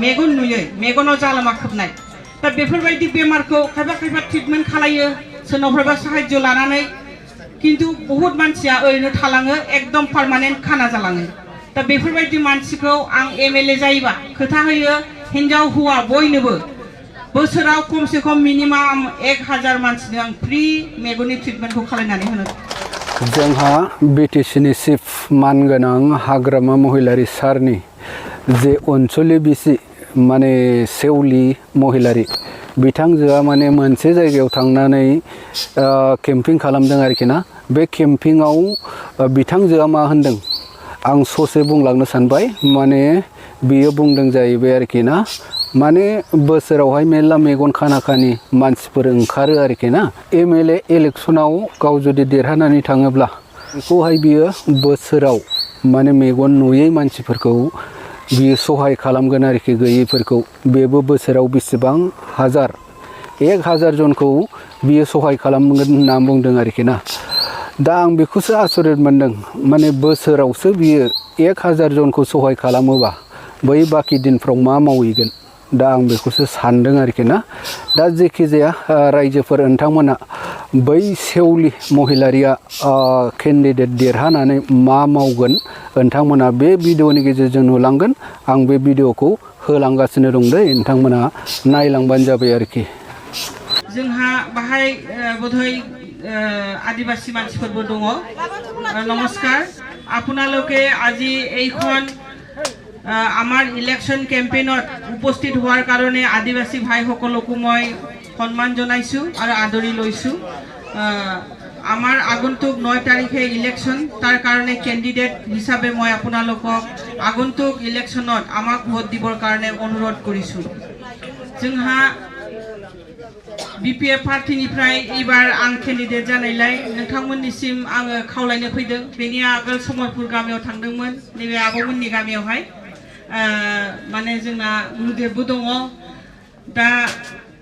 मेगन नुयै मेगनाव जालामा खोबनाय दा बेफोरबायदि बेमारखौ खायफा खायफा ट्रिटमेन्ट खालायो सोरनावफ्रायबा साहाय्य लानानै किन्तु बहुत मानसिया ओरैनो थालाङो एकदम पार्मानेन्ट खाना जालाङो दा बेफोरबायदि मानसिखौ आं एमएलए जायोबा खोथा होयो हिन्जाव हौवा बयनोबो बोसोराव खमसे खम मिनिमाम 1000 मानसिनो आं फ्रि मेगननि ट्रिटमेन्टखौ खालामनानै होनो जोंहा बिटिसिनि चिफ मानगोनां हाग्रामा महिलारी सारनि जे अनसुलि बिसि माने सेवलि महिलारी बिथांजोआ माने मोनसे जायगायाव थांनानै केम्पिं खालामदों आरोखि ना बे केम्पिंआव बिथांजोआ मा होनदों आं ससे बुंलांनो सानबाय माने बियो बुंदों जाहैबाय आरोखि ना माने बोसोरावहाय मेल्ला मेगन खाना खानि मानसिफोर ओंखारो आरोखि ना एमएलए इलेक्शनाव गाव जुदि देरहानानै थाङोब्ला बेखौहाय बियो बोसोराव माने मेगन नुयै मानसिफोरखौ बियो सहाय खालामगोन आरोखि गैयैफोरखौ बेबो बोसोराव बेसेबां 1000 जनखौ बियो सहाय खालामगोन होनना बुंदों आरोखि ना दा आं बेखौसो आसरित मोनदों माने बोसोरावसो बियो 1000 जनखौ सहाय खालामोबा बै बाखि दिनफ्राव मा मावहैगोन दा आं बेखौसो सानदों आरोखि ना दा जेखि जाया रायजोफोर नोंथांमोना बै सेवलि महिलारिया केन्डिडेट देरहानानै मा मावगोन नोंथांमोना बे भिडिअनि गेजेरजों नुलांगोन आं बे भिडिअखौ होलांगासिनो दं दै नोंथांमोना नायलांबानो जाबाय आरोखि जोंहा बाहाय बोधय आदिवासी मानसिफोरबो दङ नमस्कार আপোনালোকে আজি এইখন আমাৰ ইলেকশ্যন কেম্পেইনত উপস্থিত হোৱাৰ কাৰণে আদিবাসী ভাইসকলকো মই সন্মান জনাইছোঁ আৰু আদৰি লৈছোঁ আমাৰ আগন্তুক 9 তাৰিখে ইলেকশ্যন তাৰ কাৰণে কেণ্ডিডেট হিচাপে মই আপোনালোকক আগন্তুক ইলেকশ্যনত আমাক ভোট দিবৰ কাৰণে অনুৰোধ কৰিছোঁ जोंहा बिपिएफ पार्टीनिफ्राय एबार आं केन्डिडेट जानायलाय नोंथांमोननिसिम आङो खावलायनो फैदों बेनि आगोल समरपुर गामियाव थांदोंमोन नैबे आबौमोननि गामियावहाय माने जोंना गुरुदेबबो दङ दा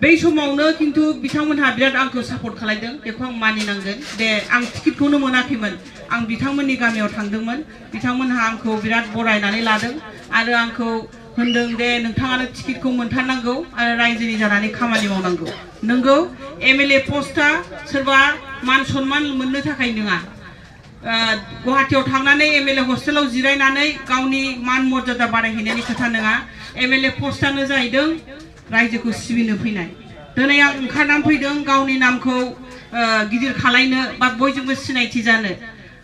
बै समावनो किन्तु बिथांमोनहा बिराद आंखौ सापर्ट खालायदों बेखौ आं मानिनांगोन दे आं टिकेटखौनो मोनाखैमोन आं बिथांमोननि गामियाव थांदोंमोन बिथांमोनहा आंखौ बिराद बरायनानै लादों आरो आंखौ होनदों दे नोंथाङानो टिकेटखौ मोनथारनांगौ आरो रायजोनि जानानै खामानि मावनांगौ नंगौ एमएलए पस्टआ सोरबा मान सन्मान मोननो थाखाय नङा गुवाहाटीयाव थांनानै एमएलए हस्टेलाव जिरायनानै गावनि मान मर्यादा बारायहैनायनि खोथा नङा एमएलए पस्टआनो जाहैदों रायजोखौ सिबिनो फैनाय दिनै आं ओंखारनानै फैदों गावनि नामखौ गिदिर खालायनो बा बयजोंबो सिनायथि जानो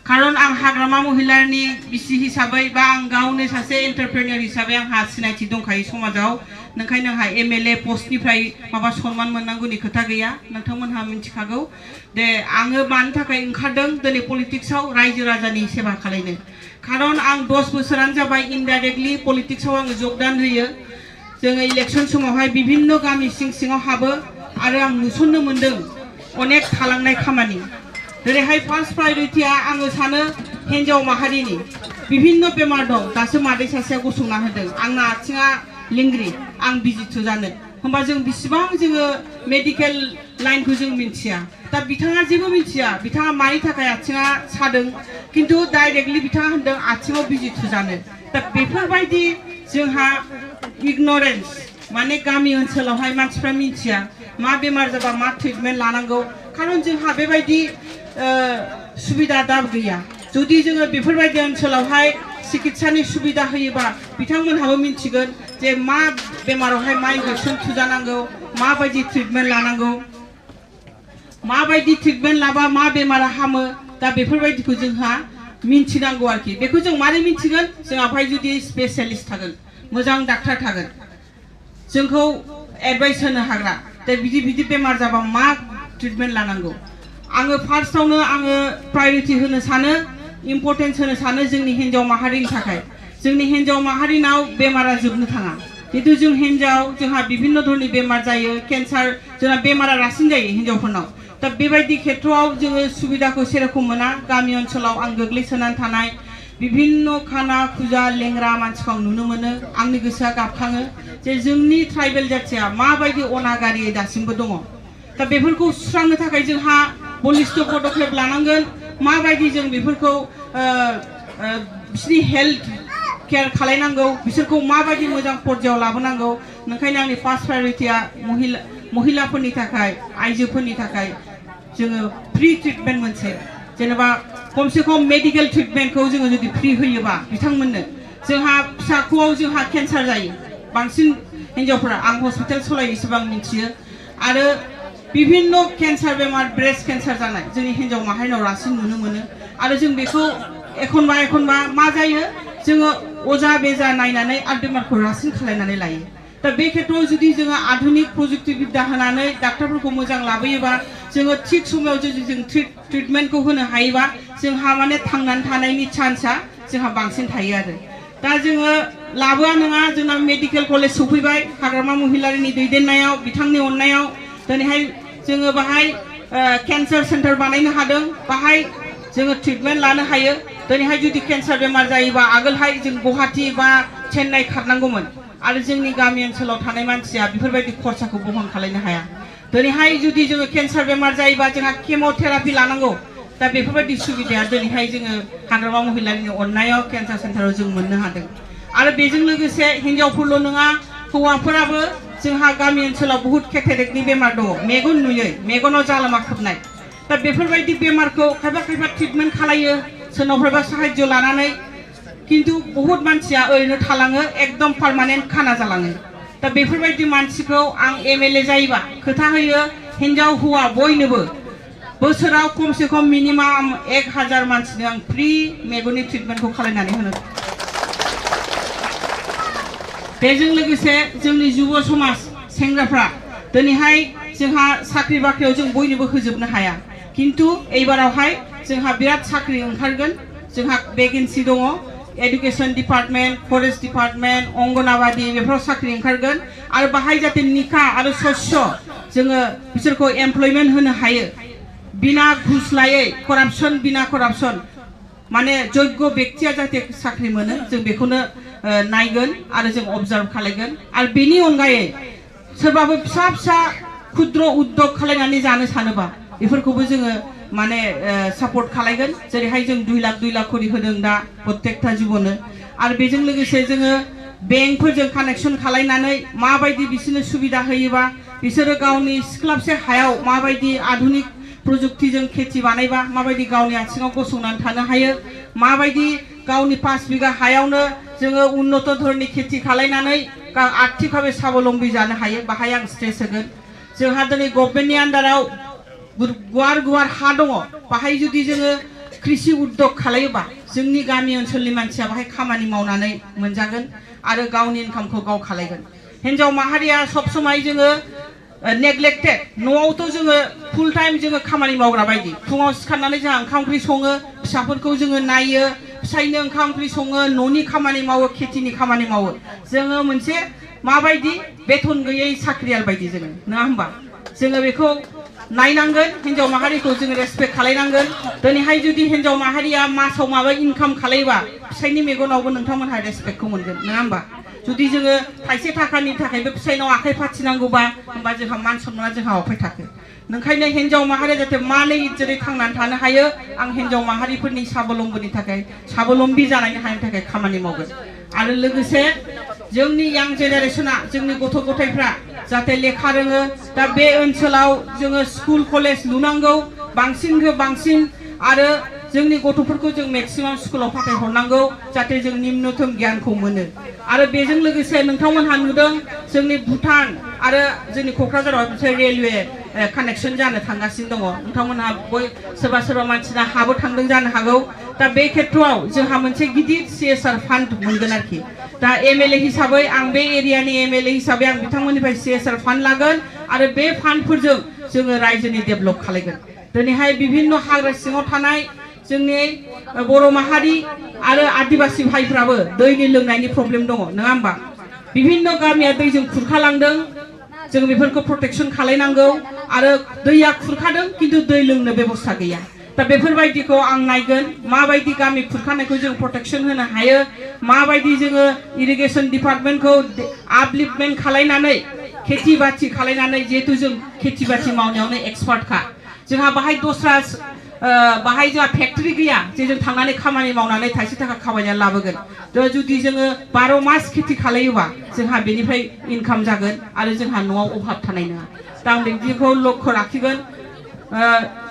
कारण आं हाग्रामा महिलारनि बिसि हिसाबै बा आं गावनो सासे एन्टारप्रेनियर हिसाबै आंहा सिनायथि दंखायो समाजाव नोंखायनो आंहा एमएलए पस्टनिफ्राय माबा सन्मान मोननांगौनि खोथा गैया नोंथांमोनहा मिथिखागौ दे आङो मानि थाखाय ओंखारदों दिनै पलिटिक्सआव रायजो राजानि सेवा खालायनो कारण आं 10 बोसोरानो जाबाय इनडाइरेक्टलि पलिटिक्सआव आङो योगदान होयो जोङो इलेक्शन समावहाय विभिन्न गामि सिङाव हाबो आरो आं नुसननो मोनदों अनेक थालांनाय खामानि जेरैहाय फार्स्ट प्रायोरिटिया आङो सानो हिन्जाव माहारिनि विभिन्न बेमार दं दासो मादै सासेया गसंना होदों आंना आथिङा लिंग्रि आं बिजि थुजानो होमबा जों बिसिबां जोङो मेडिकेल लाइनखौ जों मिन्थिया दा बिथाङा जेबो मिन्थिया बिथाङा मानि थाखाय आथिङा सादों किन्तु डाइरेक्टलि बिथाङा होनदों आथिङाव बिजि थुजानो दा बेफोरबायदि जोंहा इगनरेन्स माने गामि ओनसोलावहाय मानसिफ्रा मिन्थिया मा बेमार जाबा मा ट्रिटमेन्ट लानांगौ कारण जोंहा बेबायदि सुबिदा दा गैया जुदि जोङो बेफोरबायदि ओनसोलावहाय चिकित्सानि सुबिदा होयोबा बिथांमोनहाबो मिन्थिगोन जे मा बेमारावहाय मा इन्जेक्सन थुजानांगौ माबायदि ट्रिटमेन्ट लानांगौ माबायदि ट्रिटमेन्ट लाबा मा बेमारा हामो दा बेफोरबायदिखौ जोंहा मिन्थिनांगौ आरोखि बेखौ जों मारै मिन्थिगोन जोंहाय जुदि स्पेसियालिस्ट थागोन मोजां डाक्टार थागोन जोंखौ एडभाइस होनो हाग्रा दा बिदि बेमार जाबा मा ट्रिटमेन्ट लानांगौ आङो फार्स्टआवनो आङो प्रायोरिटि होनो सानो इम्पर्टेन्स होनो सानो जोंनि हिन्जाव माहारिनि थाखाय जोंनि हिन्जाव माहारिनाव बेमारा जोबनो थाङा जितु जों हिन्जाव जोंहा विभिन्न धरनि बेमार जायो केन्सार जोंहा बेमारा रासिन जायो हिन्जावफोरनाव दा बेबायदि खेत्रआव जोङो सुबिदाखौ सेरखम मोना गामि ओनसोलाव आं गोग्लैसोनानै थानाय विभिन्न खाना खुजा लेंग्रा मानसिखौ आं नुनो मोनो आंनि गोसोआ गाबखाङो जे जोंनि ट्राइबेल जाथिया माबायदि अनागारियै दासिमबो दङ दा बेफोरखौ सुस्रांनो थाखाय जोंहा बलिष्ठ पदक्षेप लानांगोन माबायदि जों बेफोरखौ बिसोरनि हेल्थ केयार खालायनांगौ बिसोरखौ माबायदि मोजां पर्यायाव लाबोनांगौ ओंखायनो आंनि फार्स्ट प्रायरिटिया महिलाफोरनि थाखाय आइजोफोरनि थाखाय जोङो फ्रि ट्रिटमेन्ट मोनसे जेनेबा खमसे खम मेडिकेल ट्रिटमेन्टखौ जोङो जुदि फ्रि होयोबा बिथांमोननो जोंहा फिसाख'आव जोंहा केन्सार जायो बांसिन हिन्जावफोरा आं हस्पिटाल सलायो इसेबां मिथियो आरो विभिन्न केन्सार बेमार ब्रेस्ट केन्सार जानाय जोंनि हिन्जाव माहारिनाव रासिन नुनो मोनो आरो जों बेखौ एखनबा मा जायो जोङो अजा बेजा नायनानै आरो बेमारखौ रासिन खालायनानै लायो दा बे खेत्रआव जुदि जोङो आधुनिक प्रजुक्तिबिद्या होनानै डाक्टारफोरखौ मोजां लाबोयोबा जोङो थिग समाव जुदि जों ट्रिटमेन्टखौ होनो हायोबा जोंहा माने थांनानै थानायनि चान्सआ जोंहा बांसिन थायो आरो दा जोङो लाबोआ नङा जोंना मेडिकेल कलेज सफैबाय हाग्रामा महिलारिनि दैदेननायाव बिथांनि अननायाव दिनैहाय जोङो बाहाय केन्सार सेन्टार बानायनो हादों बाहाय जोङो ट्रिटमेन्ट लानो हायो दिनैहाय जुदि केन्सार बेमार जायोबा आगोलहाय जों गुवाहाटी बा चेन्नाइ खारनांगौमोन आरो जोंनि गामि ओनसोलाव थानाय मानसिया बेफोरबायदि खरसाखौ बहन खालामनो हाया दिनैहाय जुदि जोङो केन्सार बेमार जायोबा जोंहा केम'थेरापि लानांगौ दा बेफोरबायदि सुबिदाया दिनैहाय जोङो हाग्रामा महिलारिनि अननायाव केन्सार सेन्टाराव जों मोननो हादों आरो बेजों लोगोसे हिन्जावफोरल' नङा हौवाफोराबो जोंहा गामि ओनसोलाव बहुत केटेरेक्टनि बेमार दङ मेगन नुयै मेगनाव जालामा खोबनाय दा बेफोरबायदि बेमारखौ खायफा ट्रिटमेन्ट खालायो सोरनावबा साहाय्य लानानै किन्तु बहुत मानसिया ओरैनो थालाङो एकदम पार्मानेन्ट खाना जालाङो दा बेफोरबायदि मानसिखौ आं एमएलए जायोबा खोथा होयो हिन्जाव हौवा बयनोबो बोसोराव खमसे खम मिनिमाम 1000 मानसिनो आं फ्रि मेगननि ट्रिटमेन्टखौ खालायनानै होनो बेजों लोगोसे जोंनि युव समाज सेंग्राफ्रा दिनैहाय जोंहा साख्रि बाख्रियाव जों बयनोबो होजोबनो हाया किन्तु एबारावहाय जोंहा बिराद साख्रि ओंखारगोन जोंहा भेकेन्सि दङ education department forest department anganwadi बेफोराव साख्रि ओंखारगोन आरो बाहाय जाहाथे निका आरो शस्य जोङो बिसोरखौ एमप्लयमेन्ट होनो हायो बिना घुस लायै करापसन बिना करापसन माने योग्य व्यक्तिया जाहाथे साख्रि मोनो जों बेखौनो नायगोन आरो जों अबजार्भ खालायगोन आरो बेनि अनगायै सोरबाबो फिसा फिसा क्षुद्र उद्योग खालायनानै जानो सानोबा बेफोरखौबो जोङो माने सापर्ट खालायगोन जेरैहाय जों 2 लाख करि होदों दा प्रत्येकटा जिबनो आरो बेजों लोगोसे जोङो बेंकफोरजों कानेक्सन खालायनानै माबायदि बिसोरनो सुबिदा होयोबा बिसोरो गावनि सिख्लाबसे हायाव माबायदि आधुनिक प्रजुक्तिजों खेथि बानायबा माबायदि गावनि आथिङाव गसंनानै थानो हायो माबायदि गावनि 5 बिघा हायावनो जोङो उन्नत धरनि खेथि खालायनानै आर्थिक भाबे स्वाबलम्बी जानो हायो बाहाय आं स्ट्रेस होगोन जोंहा दिनै गभर्नमेन्टनि आन्डाराव गुवार हा दङ बाहाय जुदि जोङो कृषि उद्योग खालायोबा जोंनि गामि ओनसोलनि मानसिया बाहाय खामानि मावनानै मोनजागोन आरो गावनि इनकामखौ गाव खालायगोन हिन्जाव माहारिया सब समाय जोङो नेग्लेक्टेड न'आवथ' जोङो फुल टाइम जोङो खामानि मावग्रा बायदि फुङाव सिखारनानै जोंहा ओंखाम ओंख्रि सङो फिसाफोरखौ जोङो नायो फिसायनो ओंखाम ओंख्रि सङो न'नि खामानि मावो खेथिनि खामानि मावो जोङो मोनसे माबायदि बेथन गैयै साख्रियाल बायदि जोङो नङा होमबा जोङो बेखौ नायनांगोन हिन्जाव माहारिखौ जोङो रेसपेक्ट खालायनांगोन दिनैहाय जुदि हिन्जाव माहारिया मासाव माबा इनकाम खालायबा फिसायनि मेगनावबो नोंथांमोनहा रेसपेक्टखौ मोनगोन नङा होमबा जुदि जोङो थाइसे थाखानि थाखायबो फिसायनाव आखाइ फाथिनांगौबा होमबा जोंहा मान सन्माना जोंहा अफाय थाखो ओंखायनो हिन्जाव माहारिया जाहाथे मानै इज्जतै थांनानै थानो हायो आं हिन्जाव माहारिफोरनि स्वाबलम्बीनि थाखाय स्वाबलम्बी जानायनि हानायनि थाखाय खामानि मावगोन आरो लोगोसे जोंनि यां जेनेरेशना जोंनि गथ' गथायफ्रा जाहाथे लेखा रोङो दा बे ओनसोलाव जोङो स्कुल कलेज लुनांगौ बांसिननिफ्राय बांसिन आरो जोंनि गथ'फोरखौ जों मेक्सिमाम स्कुलाव फाथायहरनांगौ जाहाथे जों निम्नतम गियानखौ मोनो आरो बेजों लोगोसे नोंथांमोनहा नुदों जोंनि भुटान आरो जोंनि क'क्राझाराव मोनसे रेलवे कानेक्सन जानो थांगासिनो दङ नोंथांमोनहा सोरबा मानसिना हाबो थांदों जानो हागौ दा बे खेत्रआव जोंहा मोनसे गिदिर CSR फान्ड मोनगोन आरोखि दा एमएलए हिसाबै आं बे एरियानि एमएलए हिसाबै आं बिथांमोननिफ्राय CSR फान्ड लागोन आरो बे फान्डफोरजों जोङो रायजोनि डेभेलप खालायगोन दिनैहाय बिभिन्न हाग्रा सिङाव थानाय जोंनि बर' माहारि आरो आदिबासि भाइफ्राबो दैनि लोंनायनि प्रब्लेम दङ नङा होमबा बिभिन्न गामिया दैजों खुरखालांदों जों बेफोरखौ प्रटेक्शन खालायनांगौ आरो दैया खुरखादों किन्तु दै लोंनो बेबस्था गैया दा बेफोरबायदिखौ आं नायगोन माबायदि गामि खुरखानायखौ जों प्रटेक्शन होनो हायो माबायदि जोङो इरिगेशन डिपार्टमेन्टखौ आपलिफ्टमेन्ट खालायनानै खेथि बाथि खालायनानै जिहेतु जों खेथि बाथि मावनायावनो एक्सपार्टखा जोंहा बाहाय दस्रा बाहाय जोंहा फेक्टरि गैया जे जों थांनानै खामानि मावनानै थाइसे थाखा खामायनानै लाबोगोन थ' जुदि जोङो 12 मास खेथि खालायोबा जोंहा बेनिफ्राय इनकाम जागोन आरो जोंहा न'आव अभाब थानाय नङा दा आं बेखौ लक्ष्य लाखिगोन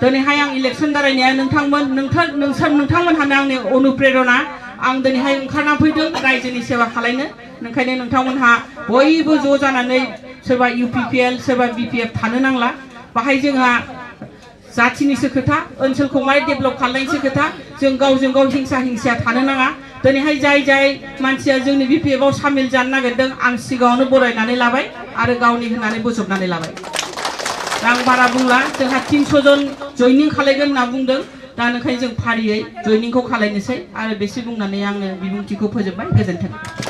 दिनैहाय आं इलेक्सन दारायनाया नोंथांमोनहानो आंनि अनुप्रेरणा आं दिनैहाय ओंखारना फैदों रायजोनि सेवा खालायनो ओंखायनो नोंथांमोनहा बयबो ज' जानानै सोरबा UPPL सोरबा BPF थानो नांला बाहाय जोंहा जाथिनिसो खोथा ओनसोलखौ मारै डेभेलप खालामनायनिसो खोथा जों गावजों गाव हिंसा थानो नाङा दिनैहाय जाय मानसिया जोंनि BPF आव सामिल जानो नागिरदों आं सिगाङावनो बरायनानै लाबाय आरो गावनि होननानै बोजबनानै लाबाय आं बारा बुंला जोंहा 300 जन जयनिं खालायगोन होनना बुंदों दा ओंखायनो जों फारियै जयनिंखौ खालायनोसै आरो बेसे बुंनानै आङो बिबुंथिखौ फोजोबबाय गोजोन्थों